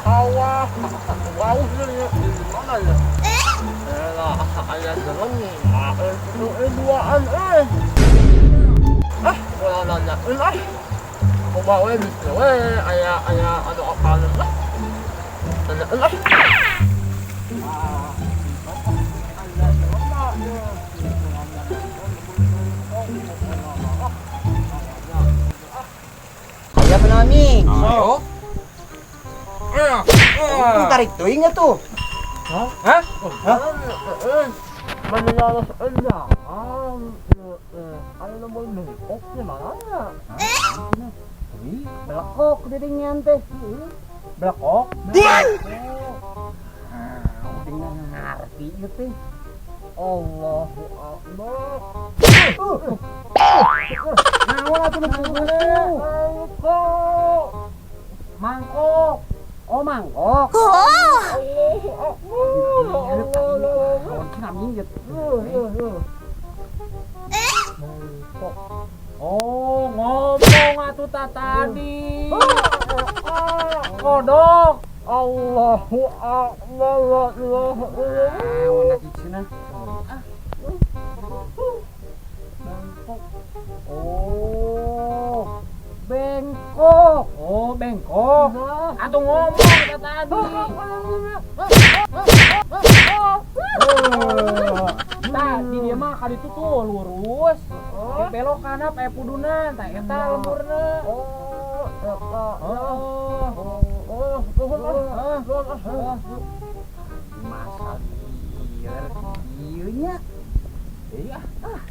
Sawah, bau di mana ya? Elah, aya jalan duaan eh. Ah, ulah nanyaeun ah. Coba we bisa we aya aya anu apaleun lah. Nanyaeun ah. Ah, aya jalan mah. Aya penami. Ayo. Untung tarik teuing atuh. Hah? Hah? Mana aja. Ayo nomor bengkok di mana? Belekok dirinya teh. Belakok. Ah, dengan ngarti ieu teh. Allahu Akbar. Naon atuh nu puguh? Mangkok. Mangkok. Oh, mangkok. Allahu Akbar. Allah. Naon cenah ieu teh? Mangkok. Oh, ngomong atuh ta tadi. Kodok. Allahu Akbar. La ilaha illallah. Naon atuh cenah? Mangkok. Oh, bengkok. Oh, bengkok. Atuh ngomong ta tadi. Tah, di dia mah ka ditu tuh lurus. Belok kana pae pudunan, tah eta lemburna. Oh, eta. Oh. Oh, nuhun ah. Nuhun ah. Masa lieur kieu nya. Iya. Ah.